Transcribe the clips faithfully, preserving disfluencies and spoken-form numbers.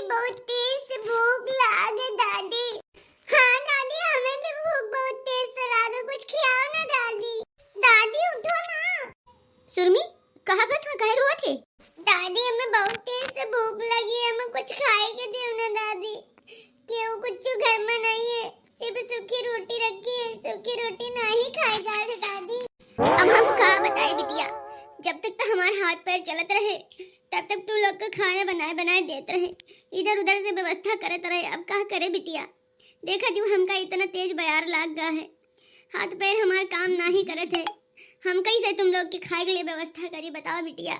बहुत तेज से भूख लागे दादी। हाँ दादी, हमें भी भूख बहुत तेज से लागे, कुछ खियाओ ना दादी। दादी उठो ना। सुरमी, कहाँ पर था, काहे रोवत है? दादी, हमें बहुत तेज से भूख लगी है, हमें कुछ खाए के दियो ना दादी। केहू कुछ घर में नहीं है, सिर्फ सूखी रोटी रखी है, सूखी रोटी नाही खाए जात है दादी। अब हम का बताए बिटिया, जब तक तो हमार हाथ पैर चलत रहे, तब तक तू लोग के खाना बनाए बनाए देत रहे, इधर उधर से व्यवस्था करत रहे। अब का करे बिटिया, देखा तू हमका इतना तेज बयार लाग गा है, हाथ पैर हमार काम नाही करत है, हम कैसे तुम लोग के खाए के लिए व्यवस्था करी, बताओ बिटिया।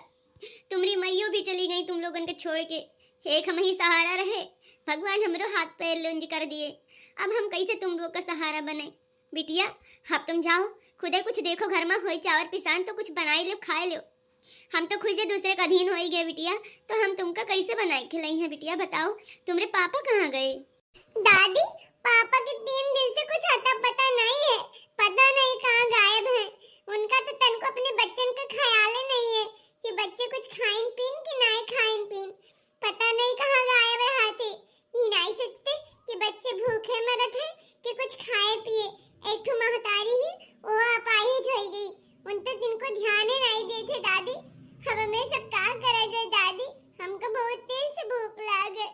तुम्हरी माइयो भी चली गई तुम लोगन के छोड़ के, एक हम ही सहारा रहे, भगवान हमरो हाथ पैर लुंज कर दिए। अब हम कैसे तुम लोग का सहारा बने? बिटिया, अब तुम जाओ, खुदे कुछ देखो, घर में होई चावल पिसान तो कुछ बनाई लो, खाए लो। हम तो खुदे दूसरे का अधीन होई गए बिटिया, तो हम तुमका कैसे बनाए खिलाई है बिटिया, बताओ, तुम्हरे पापा कहाँ गए? दादी, पापा के तीन दिन से कुछ अता पता नहीं है, पता नहीं कहाँ गायब है। उनका तो तनको अपने बच्चन का ख्याल ही नहीं है कि बच्चे कुछ खाइन पीन कि नाय खाइन पीन, पता नहीं कहाँ गायब रहा थे। ये नाय सोचते कि बच्चे भूखे मरत है कि कुछ खाए पिए। एक ठो महतारी ही, वो अपाहिज होई गई, उन तो तिनको ध्यान ही नहीं देते दादी। अब हमें सब का करा जाए दादी, हमको बहुत तेज से भूख लागे।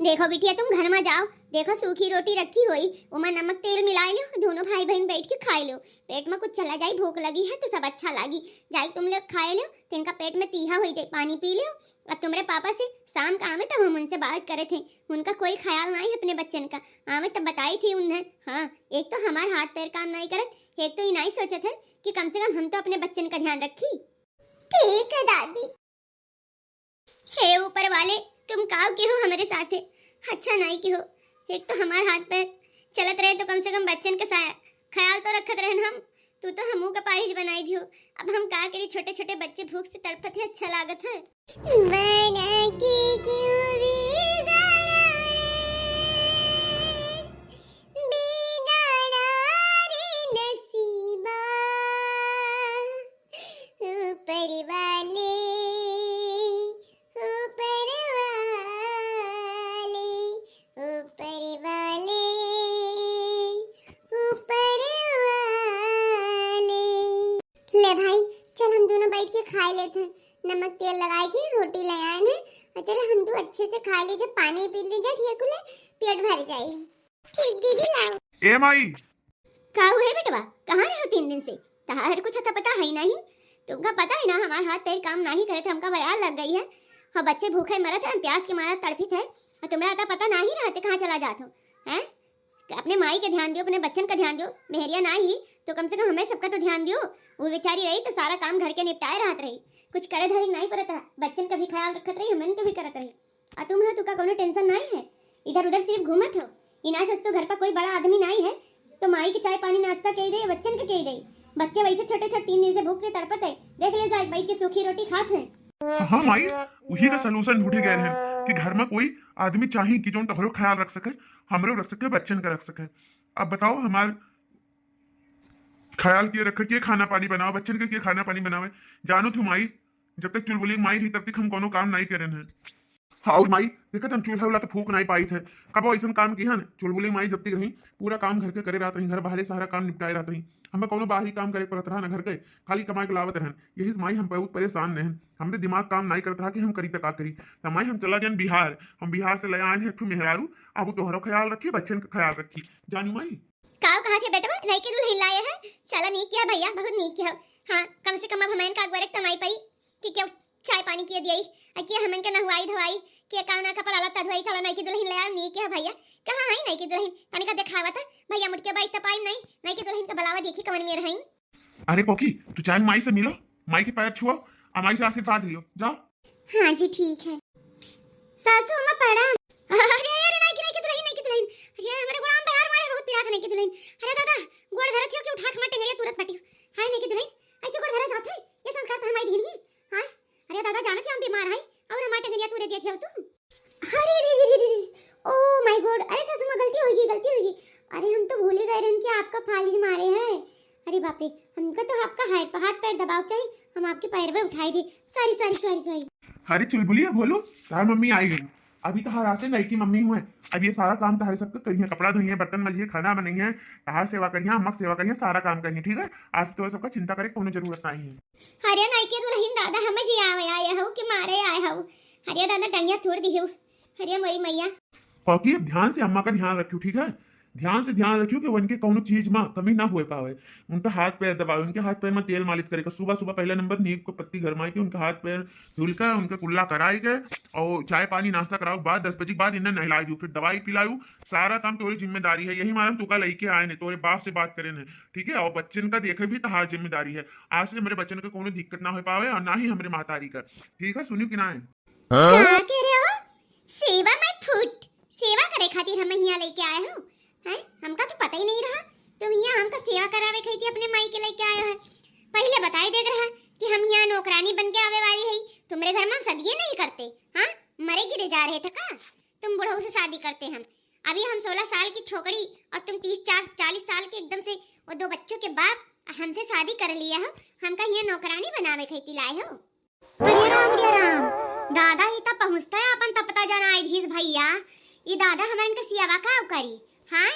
देखो बिटिया, तुम घर में जाओ, देखो सूखी रोटी रखी होई, उमा नमक तेल मिलाए लो, दोनों भाई बहन बैठ के खाए लो। पेट में कुछ चला जाई, भूख लगी है तो सब अच्छा लागी। जाई तुम लोग खाए लो, तिनका पेट में तीहा होई जाई, पानी पी लो। अब तुम्हरे पापा से शाम का आवे तब हम उनसे बात करे थे, उनका कोई ख्याल नहीं है अपने बच्चन का। आवे तब बताई थी उन्हें। हाँ, एक तो हमार हाथ पैर काम नहीं करत, एक तो ये नहीं सोचत है कि कम से कम हम तो अपने बच्चन का ध्यान रखी। ठीक है दादी। हे ऊपर वाले, तुम काव किहो हमरे साथे, अच्छा नाई किहो। एक तो हमार हाथ पैर चलत रहे तो कम से कम बच्चन के साया ख्याल तो रखत रहन हम, तू तो हमू का पाहिज बनाई दियो। अब हम का करी, छोटे छोटे बच्चे भूख से तड़पत है, अच्छा लागत है। बना के क्यों बिगाड़ा रे, बिगाड़ा रे नसीबा। ऊपर वाले, ऊपर वाले, ऊपर वाले, ऊपर वाले। ले भाई, चल हम दोनों बैठ के खाए लेते हैं। नमक तेल लगाए के रोटी ले आए हैं, और चल हम दो अच्छे से खा लीजिए, पानी पी लीजिए, ठीक है, पेट भर जाए। ठीक दीदी, लाओ। ए माई। का हुए बेटवा, कहाँ रहे हो तीन दिन से? तहार कुछ अता पता है नहीं। तुमका पता है ना, हमार हाथ पैर काम नहीं करे थे, हमका बयार लग गई है। हाँ, बच्चे भूखे मरत है, हम प्यास के मारा तड़फित है, और तुम्हरा अता पता नहीं रहते कहाँ चला जात हो, हैं? अपने माई के ध्यान दियो, अपने बच्चन का ध्यान दियो। मेहरिया ना ही तो कम से कम हमें सबका तो ध्यान दियो। वो बेचारी रही तो सारा काम घर के निपटाए रहत रही, कुछ करे धरे नहीं पड़त रहा, बच्चन का भी ख्याल रखत रही, हमन के भी करत रही। आ तुम हो, तुका कोनो टेंशन नाई है, इधर उधर सिर्फ घूमत हो। इना सस तो घर पर कोई बड़ा आदमी नाई है, तो माई के चाय पानी नाश्ता के दे, बच्चन के के दे। बच्चे वैसे छोटे छोटे तीन दिन से भूख से तड़पत है, देख ले जाए बैठ के सूखी रोटी खात हैं। हाँ माई, उही का सलूशन ढूंढे गए हैं कि घर में कोई आदमी चाही कि जोन तोहरो ख्याल रख सके, हमरो रख सके, बच्चन का रख सके। अब बताओ, हमार ख्याल के रखे, के खाना पानी बनावे, बच्चन के, के खाना पानी बनावे? जानो तू माई, जब तक चुलबुली माई रही तब तक हम कोनो काम नहीं करेन है। हाँ, और माई, देखत हम चूल्हा उल्हा तो फूक नहीं पाई थे। कबो ऐसन काम किहन, चुलबुली माई जब तक रही, पूरा काम घर के करे रहत रही, घर बाहरे सारा काम निपटाए रहत रही। हमें कोनो बाहरी काम करे पड़त रहा ना घर के, खाली कमाए के लावत रहन। यही से माई हम बहुत परेशान रहन, हमरे दिमाग काम नहीं करत रहा कि हम करी त का करी। त माई हम चला जान बिहार, हम बिहार से ले आए हैं एक ठो मेहरारू, अब तोहरो ख्याल रखी, बच्चन का ख्याल रखी। जानू माई। काव कहा थे बेटवा, नई के दुल्हन लाए है? चला नीक किया भैया, बहुत नीक किया। हाँ, कम से कम अब हमन का अगुवरे त माई पाई कि क्यों चाय पानी किए दियाई, आ किया हमन के नहवाई धवाई, किया का ना कपड़ा लत्ता धोई, चला नई के दुल्हन ले आए, नीक किया भैया। कहाँ है नई के दुल्हन? तनिका देखावा त भैया, मुटके बैठ त पाई नहीं, नई के दुल्हन का बुलावा देखी कवन मेर है। अरे पोकी, तू जान माई से मिलो, माई के पैर छुओ, आ माई से आशीर्वाद लियो, जाओ। हाँ जी, ठीक है। सासू अम्मा प्रणाम। अरे, अरे, अरे, नई के, नई के दुल्हन, नई के दुल्हन। अरे, हमरे गोड़ाम पे हार मारे, बहुत पिरात है नई के दुल्हन। अरे दादा, गोड़ धरत हो कि उठा के हमार टेंगरिया तुरत बाटियो। हाय नई के दुल्हन, ऐसे गोड़ धरा जात है? ये संस्कार तो हमारी देन ही। हाँ? अरे दादा, जानत है हम बीमार है और हमार टेंगरिया तुरे दिया थे तू। अरे रे रे रे रे, oh my God, अरे सासू माँ, गलती होगी, गलती होगी। अरे हम तो भूल ही गए रहन कि आपका फालिज मारे हैं। अरे बाप रे, हमका तो आपका हाथ, हाथ पैर दबाव चाहिए, हम आपके पैर पे उठाई दे। Sorry, sorry, sorry, sorry। अरे चुलबुलिया, बोलो, तार मम्मी आई गई। अभी तहार आज से नई की मम्मी हुए, अब ये सारा काम तहारे सबका करिए, कपड़ा धोइए, बर्तन मजिए, खाना बनाइए, तहार सेवा करिए, अम्मा की सेवा करिए, सारा काम करिए, ठीक है? आज से तो सबका चिंता करे कोनो जरूरत नहीं है। अरे नई के दुलहिन दादा, हमें जी आवे आए हो कि मारे आए हो? अरे दादा, टंगिया तोड़ दी हो। अरे मोरी मैया। काकी, अब ध्यान से अम्मा का ध्यान रखियो, ठीक है? ध्यान से ध्यान रखियो कि उनके कौनो चीज में कमी ना होए पावे। उनका हाथ पैर दबावे, उनके हाथ पैर में तेल मालिश करे का, सुबह सुबह पहला नंबर नीम के पत्ती गरमाई के उनका हाथ पैर धुल के, उनके कुल्ला कराई के, और चाय पानी नाश्ता कराओ, बाद दस बजे के बाद इन्हें नहलाई दू, फिर दवाई पिलाऊ। सारा काम तोरी जिम्मेदारी है, यही मारे हम तुका लेके आए ने, तोरे बाप से बात करे ने, ठीक है? और बच्चन का देखे भी तहार जिम्मेदारी है। आज से हमरे बच्चन का कोनो दिक्कत ना हो पावे और ना ही हमरे महतारी का, ठीक है? सुनियो कि ना है? हाँ? का कह रहे हो? सेवा my foot, सेवा करे खातिर हम हियाँ लेके आए हो हैं? हमका तो पता ही नहीं रहा, तुम हियाँ हमका सेवा करावे खातिर अपने माई के लेके आए हो। पहले बताई देत रहा कि हम हियाँ नौकरानी बन के आवे वाली है, तुमरे घर में हम सदिये नहीं करते। हाँ, मरे गिरे जा रहे थे का तुम बुढ़ऊ से शादी करते हम? अभी हम सोलह साल की छोकरी और तुम तीस, चार, चालीस साल के एकदम से वो दो बच्चों के बाप, हमसे शादी कर लिया हो, हमका हियाँ नौकरानी बनावे खातिर लाए हो। अरे राम रे राम, दादा ई त पहुँचता है अपन तपता जना आइडिस भैया। ई दादा हमन के सियावा का करी? हाँ,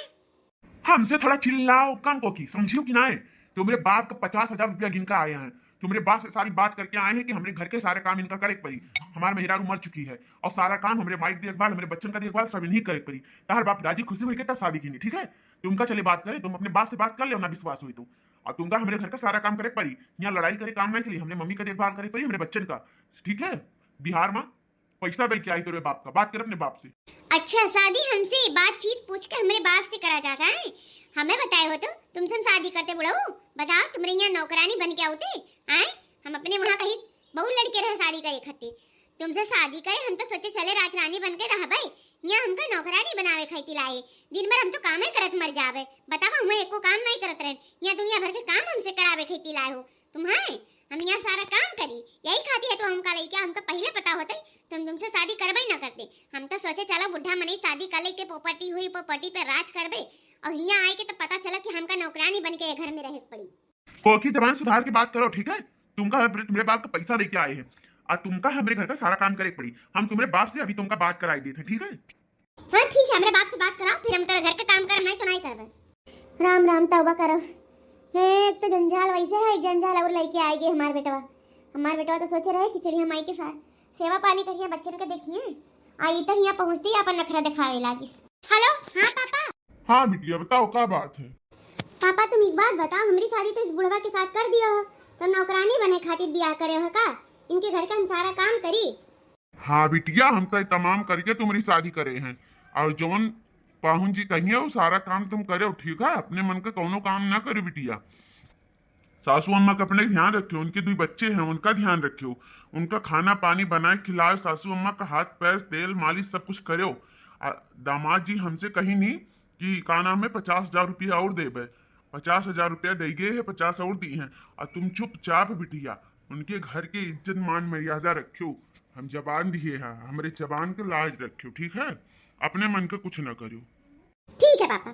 हमसे थोड़ा चिल्लाओ कम को की, समझियो कि नाय? तुम्हरे बाप का पचास हजार रुपया गिन के आए हैं, तुम्हरे बाप से सारी बात करके आए हैं कि हमरे घर के सारे काम इनका करे के पड़ी। हमार मेहरारू मर चुकी है और सारा काम, हमरे माई की देखभाल, हमरे बच्चन का देखभाल सब इन्हीं करे के पड़ी। तहार बाप राजी खुशी होइके तब शादी कीनी, ठीक है? तुमका चले बात करे, तुम अपने बाप से बात कर ले ना, विश्वास हुई तो। और तुमका हमरे घर का सारा काम करे के पड़ी। यहाँ लड़ाई करे काम नहीं चली, हमरे मम्मी का देखभाल करे के पड़ी, हमरे बच्चन का, ठीक है? बिहार में पैसा दे के आई तोरे बाप का, बात कर अपने बाप से। अच्छा, शादी हमसे बातचीत पूछ के हमरे बाप से करा जाता है? हमें बताए हो तो तुमसे हम शादी करते बुढ़ऊ? बताओ, तुमरे यहाँ नौकरानी बन के आउते आए, हम अपने वहाँ कहीं बहुत लड़के रहे शादी करे खातिर। तुमसे शादी करे हम तो सोचे चले राजरानी बन के रहबे, यहाँ हमका नौकरानी बनावे खातिर लाए। दिन भर हम तो कामे करत मर जाबे। बतावा, हुआ एको काम नहीं करत रहन, यहाँ दुनिया भर के काम हमसे करावे खातिर लाए हो। तुम है, हम यहाँ सारा काम करी, यही खातिर है तो हमका लइके, हमका पहले पता होते तो हम तुमसे शादी करबे ही ना करते। हम तो सोचे चलो बुढ़ा मनई शादी कर लेते, पोपटी हुई, पोपटी पे राज करबे, और यहाँ आए के तो पता चला कि हमका नौकरानी बन के ये घर में रहे के पड़ी। कोकी, जबान सुधार के बात करो, ठीक है? तुमका हमरे, तुम्हरे बाप का पैसा दे के आए हैं और तुमका हमरे घर का सारा काम करे के पड़ी। हम तुम्हरे बाप से अभी तुमका बात कराई देते हैं, ठीक है? हाँ ठीक है, हमरे बाप से बात कराओ, फिर हम तोरे घर के काम करब, नहीं तो नहीं करबे। राम राम, तौबा करो। हे, एक तो जंजाल वैसे है, एक जंजाल और लइके आएगी हमार बेटवा। हमार बेटवा तो सोचे रहे कि चलिए हम माई के साथ सेवा पानी करिए, बच्चन के देखिए, आ ई तो यहाँ पहुँचती ही अपन नखरा दिखावे लागी। हेलो, हाँ पापा। हाँ बिटिया, बताओ का बात है? पापा, तुम एक बात बताओ, हमरी शादी तो इस बुढ़वा के साथ कर दियो हो, तो नौकरानी बने खातिर बियाह करे हो का? इनके घर का हम सारा काम करी। हाँ बिटिया, हम तो तमाम करके तुम्हरी शादी करे हैं, और जौन पाहुन जी कहिए वो सारा काम तुम करो, ठीक है? अपने मन का कौनो काम ना करो बिटिया। सासू अम्मा का अपने ध्यान रखियो, उनके दुई बच्चे हैं, उनका ध्यान रखियो, उनका खाना पानी बनाए खिलाओ, सासू अम्मा का हाथ पैर तेल मालिश सब कुछ करो। आ, दामाद जी हमसे कही नहीं कि का नाम है, पचास हजार रुपया और देबे, पचास हजार रुपया दे गए हैं, पचास और दी हैं, और तुम चुपचाप बिटिया उनके घर के इज्जत मान मर्यादा रखियो। हम जबान दिए हैं, हमरे जबान के लाज रखियो, ठीक है? अपने मन के कुछ ना करियो। ठीक है पापा,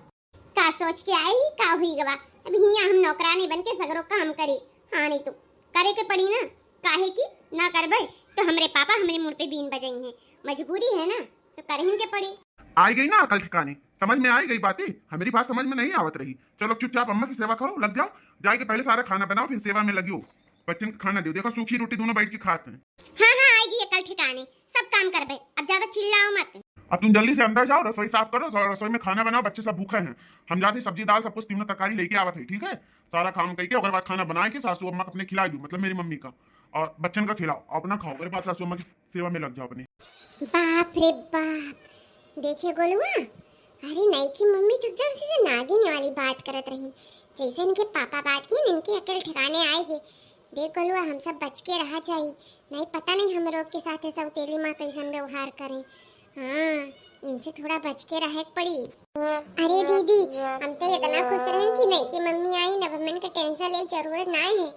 का सोच के आए ही, का हुई गवा? अब हियाँ हम नौकरानी बन के सगरो काम करी। हाँ, नहीं तो करे के पड़ी ना, काहे कि ना करबे तो हमरे पापा हमरे मुड़ पे बीन बजाई हैं। मजबूरी है ना, तो करहिन के पड़ी। आई गई ना अकल ठिकाने, समझ में आई गई बातें। हमारी बात समझ में नहीं आवत रही। चलो चुपचाप अम्मा की सेवा करो, लग जाओ, जाए के पहले सारा खाना बनाओ, फिर सेवा में लगियो। बच्चन के खाना दो, देखो सूखी रोटी दोनों बैठ के खाते हैं। हाँ हाँ, आई गई अकल ठिकाने, सब काम करबे, अब ज्यादा चिल्लाओ मत। अब तुम जल्दी से अंदर जाओ, रसोई साफ करो, रसोई में खाना बनाओ, बच्चे सब भूखे हैं। हम जाते सब्जी दाल सब कुछ तीनों तरकारी लेके आवत है, ठीक है? सारा काम करके ओकर बाद खाना बनाए के सासू अम्मा को अपने खिला दू, मतलब मेरी मम्मी का, और बच्चन का खिलाओ, अपना खाओ, ओकर बाद सासू अम्मा की सेवा में लग जाओ अपने। बाप रे बाप, देखे गोलुआ, अरे नई की मम्मी तो एकदम से नागिन वाली बात करत रही, जैसे इनके पापा बात की इनके अकल ठिकाने आए गए। देख गोलुआ, हम सब बच के रहा जाई, नहीं पता नहीं हम लोग के साथ सौतेली माँ कैसन व्यवहार करें। हाँ, इनसे थोड़ा बच के रहे के पड़ी। अरे दीदी, हम तो इतना खुश रहन कि नई की मम्मी आई, अब हमन के टेंशन ले जरूरत ना है।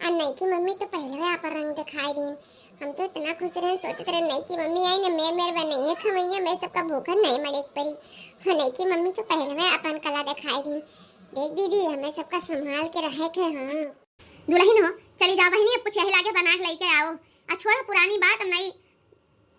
और नई की मम्मी तो पहले अपन रंग दिखाई दीन। हम तो इतना खुश रहन, सोचत रहन नई की मम्मी आई ना, मैं मेर बनैया खवैया, मैं सबका भूखन नहीं मरे के पड़ी। हाँ, नई की मम्मी तो पहले अपन कला दिखाई दीन। देख दीदी, हमें सबका संभाल के रहे के, हाँ। दुलहिन हो, चली जाओ बहिनी, अब कुछ यही लागे बना के लेके आओ। आ छोड़ा पुरानी बात, अब नई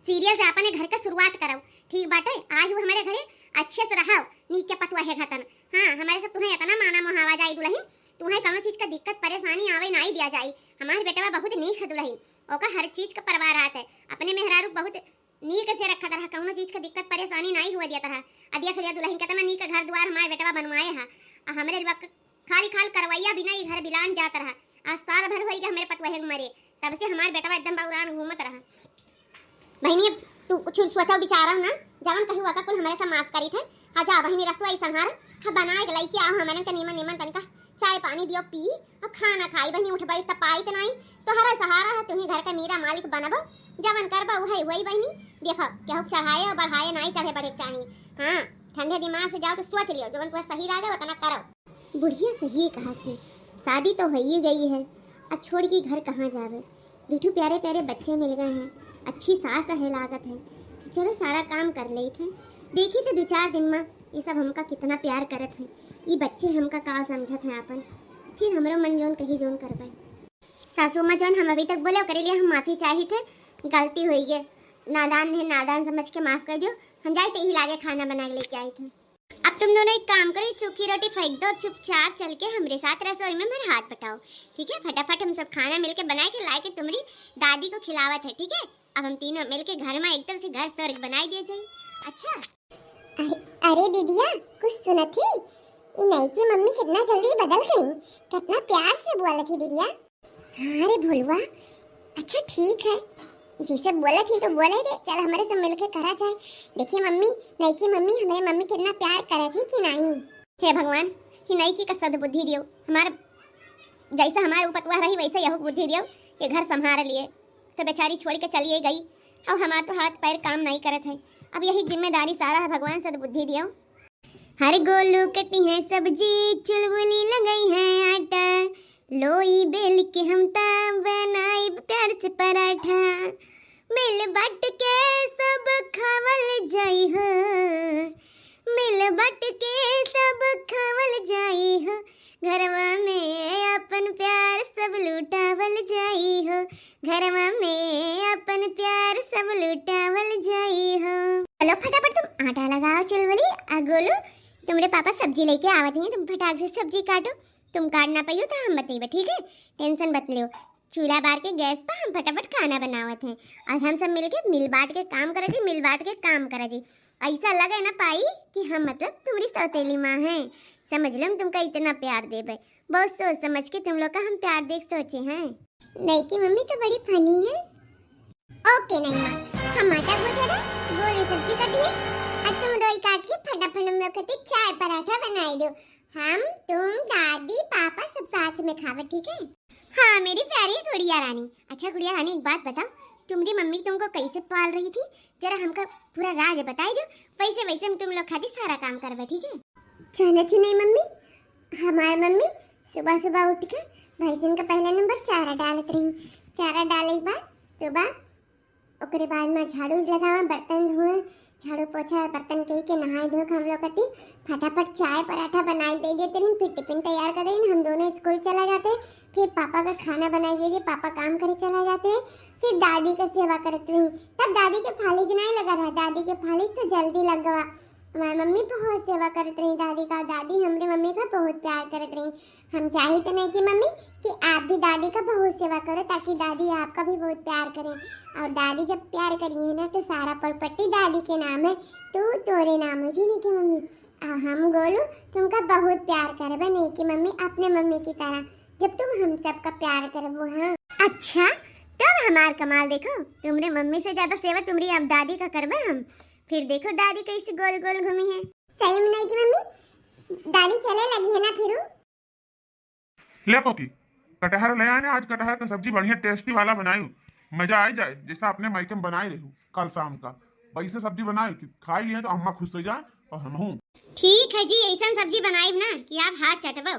सीरियल से अपने घर का शुरुआत करउ, ठीक बाटे? आइ हउ हमरे घरे, अच्छे से रहउ, नीक के पतुआ है घतन। हाँ, हमरे सब तुहैं इतना माना मोहावा जाई दुलहिन, तुहैं कउनो चीज का दिक्कत परेशानी आवै नाहीं दिया जाई। हमार बेटवा बहुत नीक है दुलहिन, ओका हर चीज का परवाह रहत है, अपने मेहरारू बहुत नीक से रखत रहा, कउनो चीज का दिक्कत परेशानी नाहीं हुआ दियत रहा। आ देख लिया दुलहिन, कितना नीक घर दुआर हमार बेटवा बनवाए हा। आ हमरे बक-, खाली खाल करवैया बिना ई घर बिलान जात रहा। आज साल भर होई गया हमरे पतुआ के मरे, तब से हमार बेटवा एकदम बौरान घूमत रहा। बहिनी, तू कुछ सोचो विचारो ना, जवन कही हुआ का कुल हमरे सब माफ करी थे। हाँ जा बहिनी, रसोई संहार, हाँ बनाए के लइके आओ, हमरे का नीमन नीमन तनका चाय पानी दियो पी, और खाना खाई बहिनी, उठ बैठ त पाई त नाई, तोहरा सहारा है, तुही घर का मीरा मालिक बनबो, जवन करबो वही वही बहिनी। देखो, केहू चढ़ाए और बढ़ाए नाई चढ़े बढ़े चाही। हाँ, ठंडे दिमाग से जाओ तो सोच लियो, जवन तुम्हें सही लागे उतना करो। बुढ़िया सही कहा थी, शादी तो होइए गई है, अब छोड़ के घर कहाँ जावे? दो ठो प्यारे प्यारे बच्चे मिल गए हैं, अच्छी सास है लागत है, तो चलो सारा काम कर लेत हैं। देखी तो दो चार दिन में ये सब हमका कितना प्यार करत हैं, ये बच्चे हमका का समझत हैं आपन, फिर हमरो मन जोन कही जोन करबे। सासू माँ जोन हम अभी तक बोले ओकरे लिए हम माफी चाहित है, गलती होई गए, नादान है, नादान समझ के माफ कर दियो। हम जाइत ही लागे खाना बना के लेके आइत है। अब तुम दोनों एक काम करो, सूखी रोटी फेंक दो और चुपचाप चल के हमरे साथ रसोई में मेरे हाथ बटाओ, ठीक है? फटाफट हम सब खाना मिलके बना के लाए के तुम्हारी दादी को खिलावत है, ठीक है? अब हम तीनों मिलके घर में एकदम से घर स्वर्ग बनाई दिया जाए। अच्छा। अरे, अरे दीदिया, कुछ सुनत ही? ई नई की मम्मी कितना जल्दी बदल गई, कितना प्यार से बोलत ही दीदिया। हाँ रे भोलुआ, अच्छा ठीक है, जैसे बोलत ही तो बोले दे, चल हमरे सब मिलके करा जाए। देखिए मम्मी, नई की मम्मी हमरे मम्मी कितना प्यार करत ही कि नहीं। हे भगवान, ही नई की का सद्बुद्धि दियो, हमार जैसा हमार ऊ पतुआ रही वैसे यहू बुद्धि दियो, ये घर संभाल लिए। तो बेचारी छोड़ के चलिए गई, अब हमार तो हाथ पैर काम नहीं करत है। अब यही जिम्मेदारी सारा है, भगवान सद्बुद्धि दियो। हर गोलू कटी है सब्जी, चुलबुली लगई है आटा, लोई बेल के हम ता बनाइब प्यार से पराठा। मिल बांट के सब खावल जाई हो, मिल बांट के सब खावल जाई हो, घरवा में अपन प्यार सब लुटावल जाई हो, घरवा में अपन प्यार सब लुटावल जाई हो। चलो फटाफट तुम आटा लगाओ चुलबुली, आ गोलू, तुम्हारे पापा सब्जी लेके आवत हैं, तुम फटाक से सब्जी काटो, तुम काट ना पाइयो तो हम बतइबे, ठीक है? टेंशन मत लियो, चूल्हा बार के गैस पर हम फटाफट खाना बनावत हैं और हम सब मिलके मिल बांट के काम करा जी, मिल बांट के काम करा जी। ऐसा लगे ना पाई कि हम मतलब तुम्हारी सौतेली माँ हैं, समझ लो हम तुमका इतना प्यार देबे, बहुत सोच समझ के तुम लोग का हम प्यार देख सोचे हैं। नई की मम्मी तो बड़ी फनी है। ओके नई माँ, हम आटा गूंथे रहे, गोलू सब्जी काटिए, और तुम रोई काट के फटाफट हम लोग खातिर चाय पराठा बनाई दो। हम, तुम, दादी, पापा सब साथ में खावे, ठीक है? हाँ मेरी प्यारी गुड़िया रानी। अच्छा गुड़िया रानी, एक बात बताओ, तुम्हारी मम्मी तुमको कैसे पाल रही थी, जरा हमका पूरा राज बताई दो, वैसे वैसे हम तुम लोग खातिर सारा काम करबे, ठीक है? जानत ही नहीं मम्मी, हमार मम्मी सुबह सुबह उठ के भैंसन का पहला नंबर चारा डालत रही। चारा डाले के बाद सुबह ओकरे बाद में झाड़ू लगावा, बर्तन धोए, झाड़ू पोछा बर्तन कई के नहाए धोए के हम लोग कती फटाफट चाय पराठा बनाए दे देते रही, फिर टिफिन तैयार कर देते रही, हम दोनों स्कूल चला जाते, फिर पापा का खाना बनाए दे दे, पापा काम करे चला जाते, फिर दादी का सेवा करत रही। तब दादी के फालिज नहीं लगा रहा, दादी के फालिज तो जल्दी लग गवा। हमारी मम्मी बहुत सेवा करत रही दादी का, दादी हमरे मम्मी का बहुत प्यार करत रही। हम चाहित नहीं कि मम्मी कि आप भी दादी का बहुत सेवा करो, ताकि दादी आपका भी बहुत प्यार करें। और दादी जब प्यार करी है ना, तो सारा प्रॉपर्टी दादी के नाम है, तू तोरे नाम हो जी नहीं कि मम्मी। आ हम गोलू तुमका बहुत प्यार करबे नहीं कि मम्मी, अपने मम्मी की तरह, जब तुम हम सबका प्यार करबो। हाँ अच्छा, तब हमार कमाल देखो, तुमरे मम्मी से ज्यादा सेवा तुमरी अब दादी का करबे हम। फिर देखो दादी कैसे गोल गोल घूमी है। सही में नहीं कि मम्मी, दादी चले लगी है ना फिर। ले पपी, कटहर ले आने, आज कटहर का सब्जी बढ़िया टेस्टी वाला बनायू, मजा आ जाए, जैसा अपने मायके में बनाए रहू कल शाम का, वैसे सब्जी बनाए कि खाई लिए तो अम्मा खुश हो जाए और हम हूँ। ठीक है जी, ऐसा सब्जी बनाइब ना कि आप हाथ चटबो।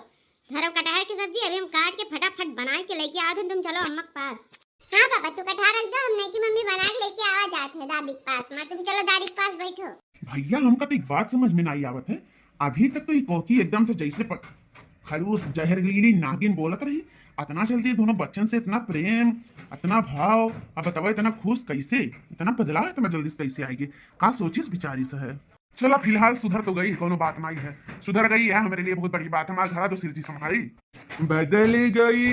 धरब कटहर की सब्जी, अभी हम काट के फटाफट बनाए के लेके आवत हन, तुम चलो अम्मा के पास। हाँ पापा, तू कटहर रख दो, हम नहीं की मम्मी बना के लेके आवा जात है दादी के पास। माँ तुम चलो दादी के पास बैठो। भैया, हमका तो एक बात समझ में नहीं आवत है, अभी तक तो ये कॉकी एकदम से जैसे प-, खड़ूस जहरीली नागिन बोलत रही, इतना जल्दी दोनों बच्चन से इतना प्रेम, इतना भाव, अब बतावा, इतना खुश कैसे, इतना बदलाव इतना जल्दी से कैसे आइगे? का सोचिस बिचारिस है? चला, फिलहाल सुधर तो गई, कोनो बात नाई है, सुधर गई है, हमरे लिए बहुत बड़ी बात है। हमार घरा तो सिरजी संभाई। बदल गई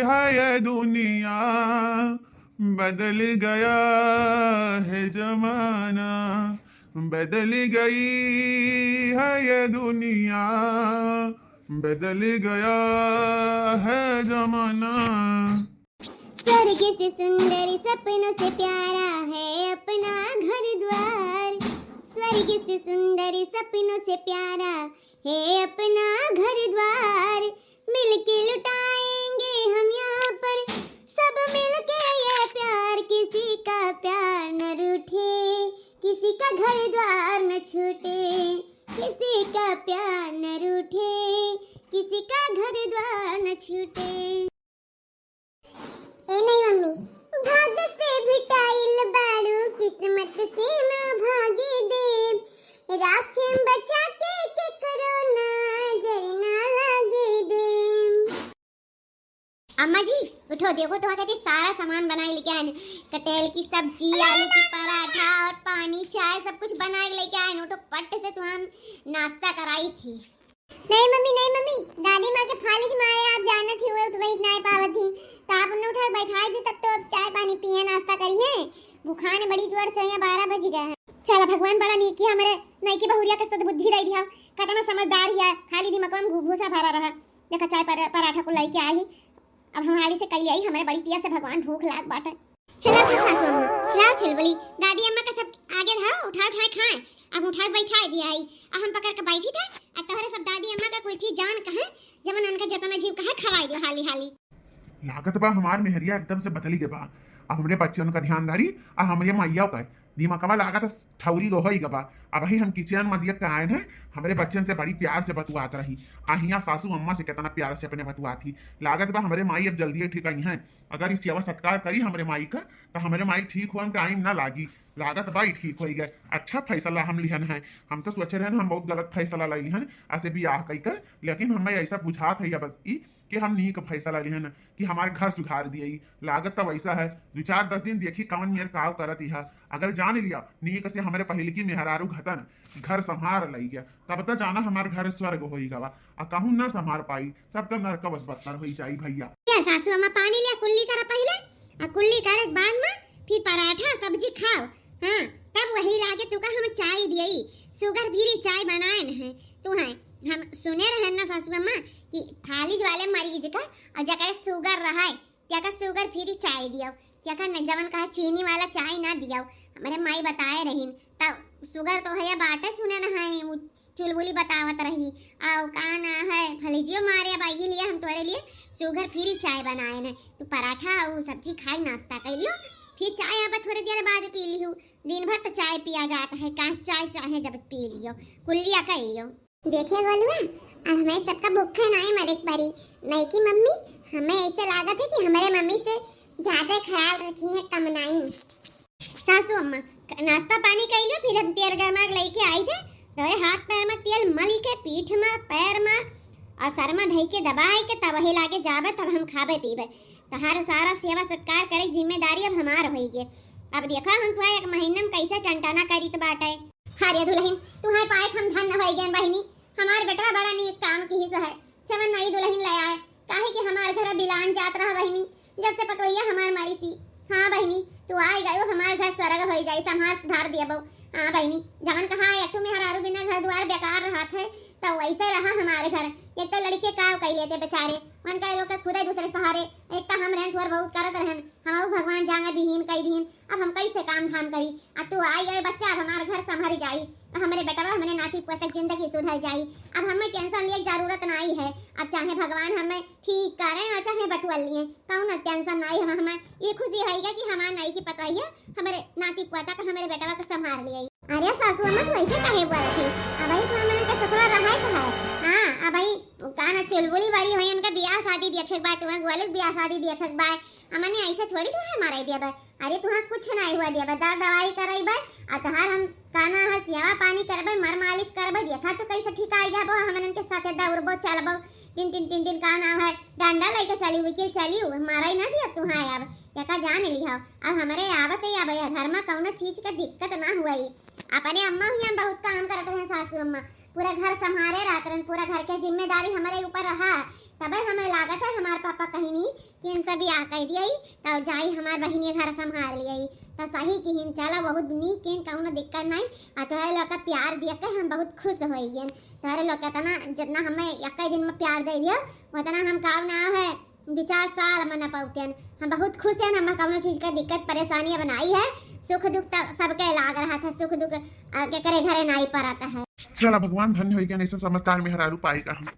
है ये दुनिया, बदल गया है जमाना, बदल गई है ये दुनिया, बदल गया है जमाना। स्वर्ग से सुंदर, सपनों से प्यारा है अपना घर द्वार। स्वर्ग से सुंदर, सपनों से प्यारा है अपना घर द्वार। मिलके लुटाएंगे हम यहाँ पर सब मिलके ये प्यार। किसी का प्यार न रूठे, किसी का घर द्वार न छूटे, किसी का प्यार न रूठे, किसी का घर द्वार न छूटे। ए नहीं मम्मी, भाग से भिटाइल बाड़ू, किस्मत से ना भागे देब। राखेम बचा के केकरो नजर ना लागे देब। अम्मा जी, उठो, देखो तो कहते सारा सामान बनाए लेके आए हैं। कटहल की सब्जी, आलू की पराठा और पानी, चाय, सब कुछ बनाए लेके आए हैं। उठो, पट से तो हम नाश्ता कराई थी। नहीं मम्मी, नहीं मम्मी, दादी माँ के फालिज मारे आप जानत ही हुए उठ बैठ नाई पावत ही, तो आप उन्हें उठा के बैठाई दी, तब तो अब चाय पानी पिए, नाश्ता करिए। भुखान बड़ी जोर से, यहाँ बारह बज गए हैं। चला भगवान बड़ा नीक किया, हमरे नईकी बहुरिया के सद्बुद्धि दे दिया, कतना समझदार हिया, खाली दिमागवा में घू-, भूसा भरा रहा। देखा चाय पर, पराठा को लेके आई, अब हम हाली से कल आई, हमरे बड़ी पिया से भगवान भूख लाग बाटे। चला फिर सासू अम्मा, लाओ चुलबुली, दादी अम्मा का सब आगे धरो, उठा उठा खाए। अब उठा के बैठा दिया है, अब हम पकड़ के बैठी थे, अब तोहरे सब दादी अम्मा का कुल चीज जान कहे, जमन उनका जतना जीव कहे खवाई दो हाली हाली। लागत बा हमार मेहरिया एकदम से बदली गए बा। अब हमरे बच्चन का ध्यान धारी, आ हमरे मैया का दिमागवा लागत ठौरी गो होई गबा। अबही हम किचन में दियत आए हैं, हमरे बच्चन से बड़ी प्यार से बतुआत रही, आ हियां सासू अम्मा से कितना प्यार से अपने बतुआत ही। लागत बा हमरे माई अब जल्दी ठीक आई हैं। अगर ई सेवा सत्कार करी हमरे माई का, तो हमरे माई ठीक होए में टाइम ना लागी। लागत बा ई ठीक होई गए। अच्छा फैसला हम लिहन है। हम तो सोचे रहन हम बहुत गलत फैसला ले लिहन ऐसे बियाह कई के, लेकिन हमें ऐसा बुझात है बस ई कि हम नीक फैसला लिहन कि हमार घर सुधार दिए। लागत तो वैसा है, दो चार दस दिन देखी कवन मेर काव करत इहा। अगर जान लिया नीक से हमरे पहिलकी मेहरारू घतन घर संभार लई गया, तब तो जाना हमार घर स्वर्ग होई गवा। आ कहूँ ना संभार पाई, सब तो नरक बस बदतर होई जाई भैया। या सासू अम्मा पानी लिया, कुल्ली करा पहिले, आ कुल्ली करे के बाद में फिर पराठा सब्जी खाओ। हाँ, तब वही लागे तुका हम चाय दियई, sugar free चाय बनाए न है। तू है, हम सुने रहन ना सासू अम्मा कि फालिज वाले मरीज का और जकरे sugar रहे, त्याका sugar free चाय दियो, त्याका न जवन कहा चीनी वाला चाय ना दियो। हमरे माई बताए रहीन, तब sugar तो है बाटे सुने न है, उ चुलबुली बतावत रही। आओ का ना है, फलिजियो मारे अब आई लिए हम तोरे लिए sugar free चाय बनाए न। तू पराठा और सब्जी खाई नाश्ता कर लियो, फिर चाय अब थोड़ी देर बाद पी लियो। दिन भर तो चाय पिया जात है, का चाय चाहे जब पी लियो, कुल्लिया कर लियो। देखे गोलुआ, अब हमें सबका भूखे नाई मरे के परी। नहीं कि मम्मी, हमें ऐसे लागत है कि हमारे मम्मी से ज्यादा ख्याल रखी है, कम नाई। सासू अम्मा, नाश्ता पानी कर लियो, फिर हम तेल गरमा के लेके आई थे। तोरे हाथ पैर में तेल मल के पीठ में, पैर में और सर में धई के दबाए के तब वही लागे जाबे, तब हम खाबे पीबे। तहार सारा सेवा सत्कार करे के जिम्मेदारी अब हमार होई गे। अब देखा हम तुहा एक महीना में कैसे टनटना करीत बाटे। अरे दुलहिन, तुहार पाए हम धन्य होई गए बहिनी, हमार बेटवा बड़ा नीक काम किहिस है, जवन नई दुलहिन ले आए, काहे कि हमार घर बिलान जात रहा बहिनी, जब से पतोहिया हमार मरी सी। हाँ बहिनी, तू आ गयो, हमार घर स्वर्ग होई जाई, संहार सुधार दियबो। हाँ बहिनी, जवन कहा एक ठो मेहरारू बिना घर दुआर बेकार रहत है, तो वैसे रहा हमार घर। एक तो लड़के का कई लेते बेचारे, उनका लोग के खुदे दूसरे सहारे, एक तो हम रहन थोर बहुत करत रहन, हम भगवान जांगे बिहीन कई दीन, अब हम कैसे काम धाम करी? अब तू आई गए बच्चा, अब हमार घर संभर जाई, अब हमरे बेटवा, हमरे नाती पोता के जिंदगी सुधर जाई। अब हमें tension लिए के जरूरत नाई है। अब चाहे भगवान हमें ठीक करें और चाहे बटुआ लिए, कौनो tension नाई। हम, हमें ये खुशी है कि हमार नई की पतोहिया हमरे नाती पोता का, हमरे बेटवा का संभाल लिए। अरे सासू अम्मा, तू ऐसे काहे बोलत है? अबही तो हमन के ससुरा रहाए तो है। हाँ, अबही का ना चुलबुली बड़ी होई, उनका बियाह शादी देखे के बा, तुम्हें गोलू के बियाह शादी देखे के बा। हमने ऐसे थोड़ी तुम्हें मारे दिया बा। अरे तुहां कुछ नहीं हुआ दिया बा, दवा दवाई कराई बा। आ तहार हम काना है सेवा पानी करबे, मर मालिश करबे, देखा तू कैसे ठीक आई जाबो, हमन के साथे दौड़बो चलबो। टिन टिन टिन टिन का नाम है, डंडा लेके चली हुई कि चली हुई, मारा ही ना दिया तुहां अब, या का जान लिहा। अब हमरे आवत ही अब ये घर में कौनो चीज का दिक्कत ना हुई। अपने अम्मा हुई हम बहुत काम करत रहे सासू अम्मा, पूरा घर संभारे रहत रहन, पूरा घर के जिम्मेदारी हमरे ऊपर रहा। तबे हमें लागत है हमार पापा कहीं नहीं कि इनसे बियाह कर दिया ही, तब जाई हमार बहिनी घर संभाल लिया ही। तो सही किहिन, चला बहुत नीक किहिन, कौनो दिक्कत नहीं। आ तोहरे लोग का प्यार दिया के हम बहुत खुश हो गए। तोहरे लोग के इतना, जितना हमें एक दिन में प्यार दे दिया, उतना हम काम ना है, दो चार साल में न पहुँचन। हम बहुत खुश हैं, हमें कौनो चीज का दिक्कत परेशानी अब नहीं है। सुख दुख तो सबके लाग रहा था, सुख दुख आ, के करे घरे नहीं पड़ता है। चला भगवान धन्य हो गया, ऐसा चमत्कार मेहरारू पाई का हम।